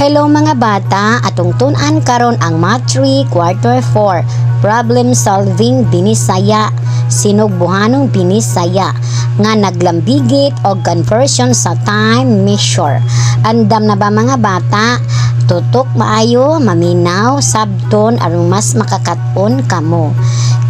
Hello, mga bata, atong tun-an karon ang Math 3 Quarter 4 Problem Solving Binisaya, Sinugbuanong Binisaya nga naglambigit og conversion sa time measure. Andam na ba, mga bata? Tutok maayo, maminaw, sabton aron mas makakaton kamo.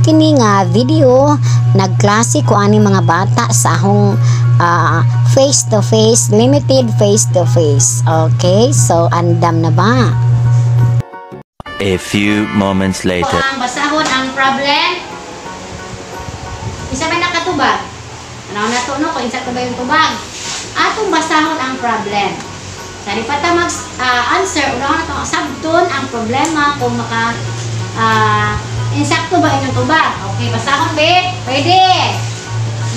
Kini nga video, nagklase ko ani mga bata sa akong face to face, limited face to face. Okay, so andam na ba? A few moments later. Ang basahon ang problem. Isa may nakatubag. Ano na to, no? Kung isa ba yung tubag. Atong basahon ang problem. Sa di pa ta mag answer, unahon na itong sabton ang problema kung maka insakto ba inyong tubag. Okay, basahon be. Pwede.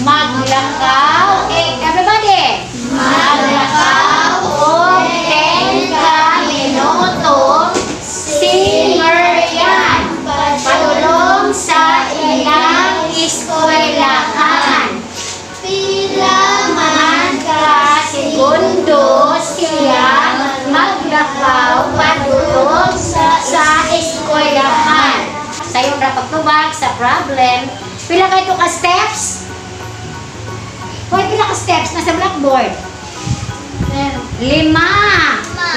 Maglakaw. Okay, everybody. Maglakaw og 10 ka minuto si Marian padulong sa ilang eskwelahan. Pila man ka segundo siya maglakaw padulong sa eskwelahan? Sayon ra pagtubag sa problem. Pila kay to ka steps? Hoy, pila ka steps na sa blackboard? Lima.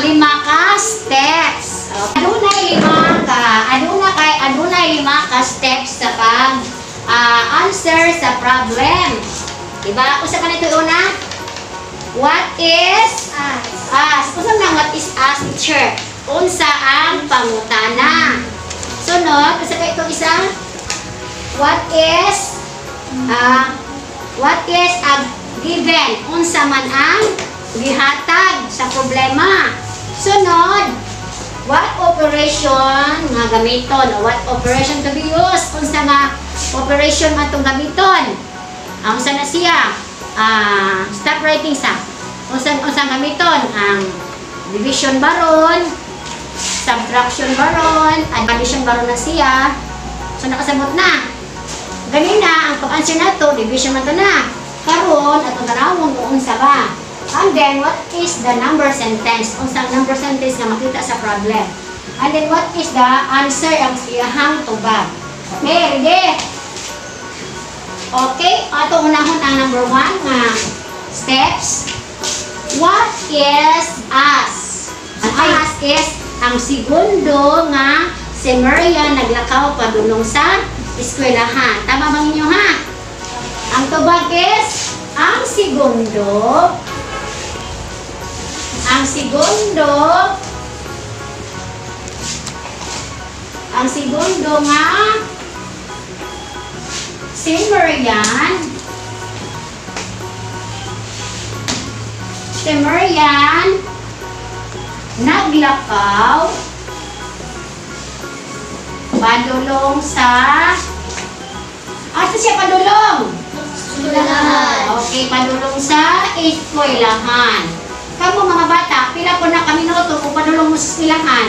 Lima ka steps. Okay. Adunay lima ka steps sa pag answer sa problem. Diba? Usa ka nito una? What is asked? Usa man what is asked, teacher? Unsa ang pangutana? Sunod, usa ka itong isa? What is a given? Unsa man ang gihatag sa problema? Sunod, what operation nga gamiton o what operation to be used? Unsa nga operation man itong gamiton? Ang unsa na siya? Stop writing sa. Unsa gamiton? Ang division baron, subtraction baron, addition baron na siya. So nakasabot na. Ganina, ang pag-answer na to, division man to na. Karon, atong tanawon kung unsa ba. And then, what is the number sentence? Unsa ang number sentence nga makita sa problem? And then, what is the answer ang iyahang tubag? Okay, ready? Okay, ato unahon ang number 1 nga steps. What is asked? Ang asked is ang segundo nga si Maria naglakaw padulong sa eskwelahan. Tama bang inyo ha? Ang tubag is ang segundo nga si Marian naglakaw padulong sa, asa siya padulong? Okay, padulong sa eskwelahan. Kamo mga bata, pila po na ka minuto kung padulong mo sa eskwelahan?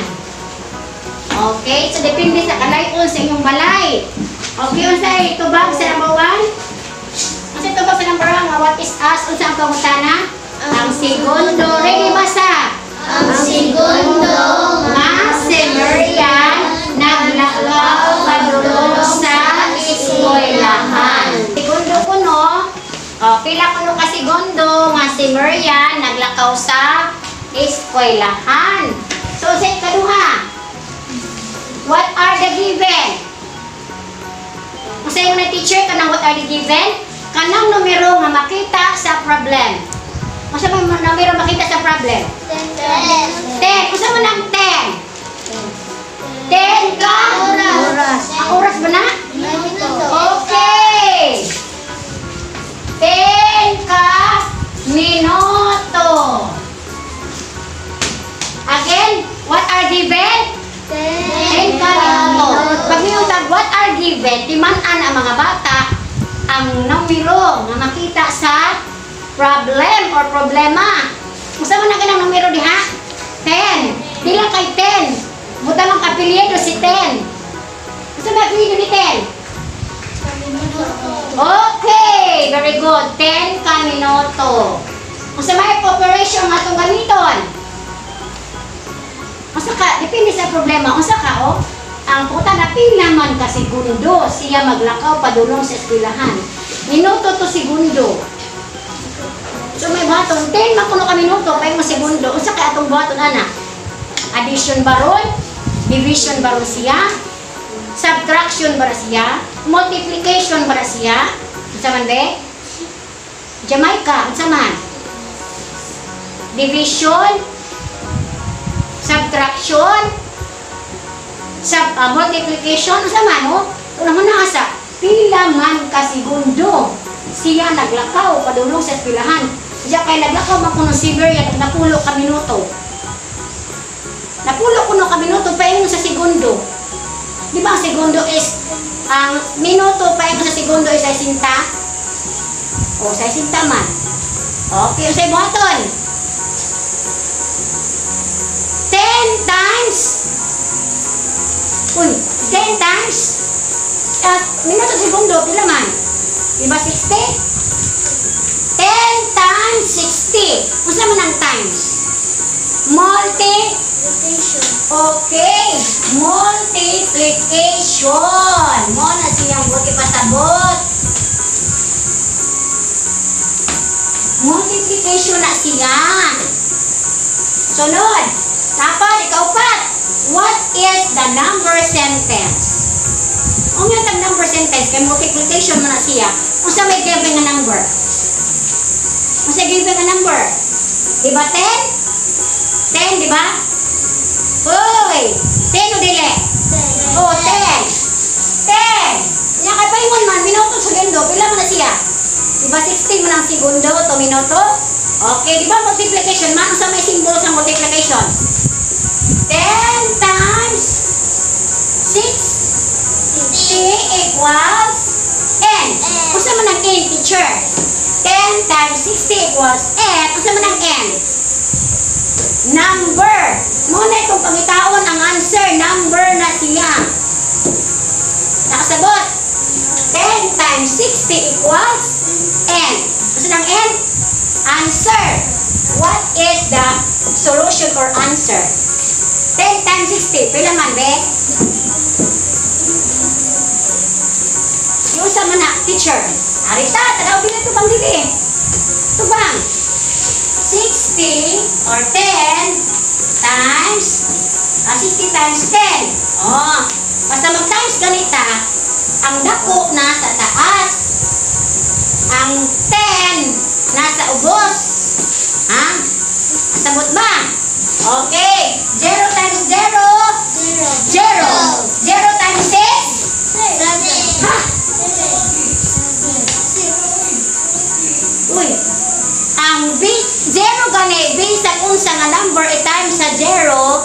Okay, so depende sa kalayon sa inyong balay. Okay, unsay tubag sa number 1? Unsay tubag sa number 1? What is asked? Unsa ang pangutana? Ang segundo. Ready, basa? Ang segundo nga si Marian naglakaw padulong sa eskwelahan. Segundo kuno, oh, pila kuno ka segundo nga si Marian naglakaw sa eskwelahan? So, sa ikaduha, what are the given? Kung sa na teacher, kanang what are the given? Kanang numero nga makita sa problem. Unsa man numero makita sa problem? 10. Unsa man ang 10? 10 ka? Oras. Ang oras ba na? Okay. 10 ka minuto. Again, what are given? 10 ka minuto. Pag niutag, what are given, timan-an ang mga bata ang numero nga makita sa problem or problema. Unsa man ang kanang numero diha? 10. Pila kay 10? Butang ang apelyido si 10. Unsa ba apelyido ni 10? Okay, very good. 10 ka minuto. Unsa may operation nga atong gamiton? Unsa ka, depende sa problema, unsa ka, oh? Ang puta na pila man ka segundo siya maglakaw padulong sa eskwelahan. Minuto to segundo. So may buhaton, 10 man kuno ka minuto, kay mo segundo. Unsa kay atong buhaton ana? Addition ba ron? Division ba ron siya? Subtraction ba ra siya? Multiplication ba ra siya? Unsa man be? Jamaica, unsa man? Division, subtraction, multiplication, unsa man, oh? Una mo na sa pila man ka segundo siya naglakaw padulong sa eskwelahan. Siya kay naglakaw man kuno Siberia napulo ka minuto. Napulo kuno ka minuto paingon sa segundo. Di ba ang segundo is ang minuto paingon sa segundo is 60? O 60 man. Okay, unsay buhaton? 10 times. Uy, 10 times minuto segundo, pila man? Di ba 60? 10 times 60. Unsa man ang times? Multi Okay, multiplication. Mo na siyang buti pasabot. Multiplication na siya. Sunod. Dapat, ikaupat. What is the number sentence? Kung yung tag number sentence, kay multiplication mo na siya, unsa may given nga number? Unsa given nga number? Di ba 10? 10, di ba? Uy! 10 o dili? Oh, 10. 10. Nya kay paingon man, minuto segundo, pila man na siya? Di ba 60 man ang segundo to minuto? Okay, di ba multiplication man? Unsa may symbol sa multiplication? 10 times 6 T equals N. Unsa man ang N, teacher? 10 times 60 equals N. Unsa man ang N? Number. Muna itong pangitaon ang answer. Number na siya. Nakasabot. 10 times 60 equals N. Unsa ang N? Answer. What is the solution or answer? 10 times 60. Pila man, be? Yung sa man na, teacher. Arita, tanaw bila ito bang dili? Tubang. 60 or 10 times 60 times 10. Oh, basta mag-times ganita, ang dako nasa taas. Ang 10 nasa ubos. Ha? Sabot ba? Okay. 0 times 0, 0. 0 times 6? Ha? Uy. Ang B, 0 gani, bisag unsa nga number i-times sa 0,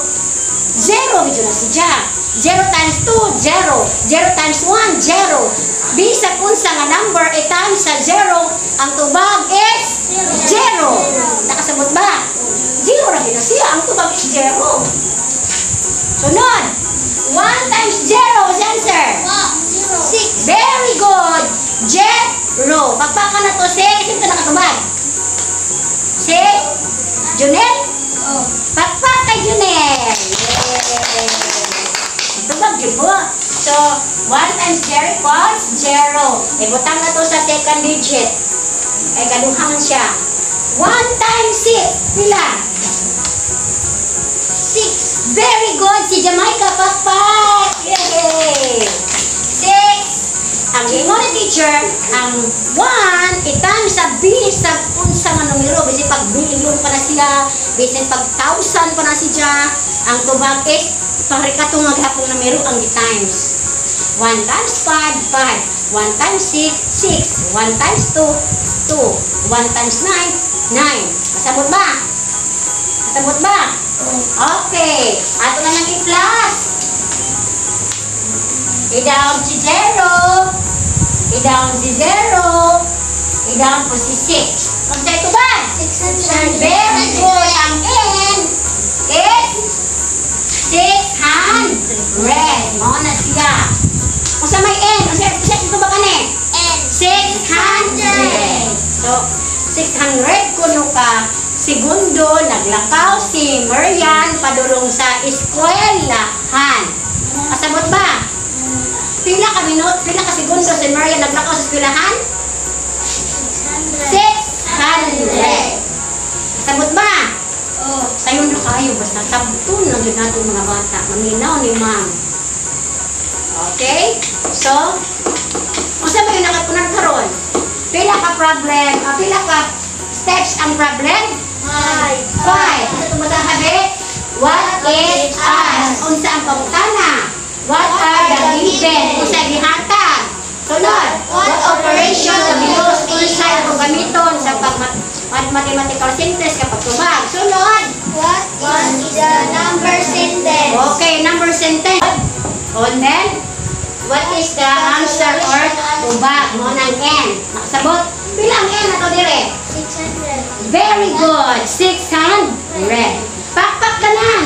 0 medyo na siya. 0 times 2, 0. 0 times 1, 0. Bisag unsa nga number i-times sa 0, ang tubag is 0. Nakasabot ba? 0 ra na siya. Ang tubag is 0. Sunod. 1 times 0 is answer. 6. Very good. 0. Pakpakan na to si, sino ka nakatubag? Si Junel? Pakpak kay Junel. Yay. Tubag jud po. So, 1 times 0 equals 0. Ibutang na to sa second digit. Ay, kaduha man siya. 1 times 6. Pila? 6. Very good. Si Jamaica, pakpak. Yay! 6. Ang ingon ni teacher, ang 1, i-times sa bisag unsa nga numero, bisin pag billion pa na siya, bisin pag thousand pa na siya, ang tubag is, parikato nga gihapong numero ang gi-times. 1 times 5, 5. 1 times 6, 6. 1 times 2, 2. 1 times 9, 9. Masabot ba? Masabot ba? Okay. Ato na lang i-plus. I-down si 0. I-down si 0. I-down po si 6. Kung sa ito ba? 600. Very good. Ang N is 600. Mao na siya. Kung sa may N, kung sa ito ba kani? N. 600. So, 600 kuno ka Segundo naglakaw si Marian padulong sa eskwelahan? Kasabot ba? Pila ka minute, pila ka segundo si Marian naglakaw sa eskwelahan? 600. 600. Kasabot ba? Oh. Sayon na kayo, basta sabton lang yun natin, mga bata. Maminaw ni ma'am. Okay? So, unsa ba yung nakatunan karon? Pila ka problem, pila ka steps ang problem? 5. 5. Unsa itong basahan, be? What is asked? Unsa ang pangutana? What are the given? Unsa gihatag? Sunod, what operation to be used? Unsa ang gamiton sa pag mathematical sentence kapag tubag? Sunod, What is the number sentence? Okay, number sentence. And then, what is the answer or tubag? Mo ng N. Nakasabot? Pila ang N na to dire? 600. Very good. 600. Pakpak tanan.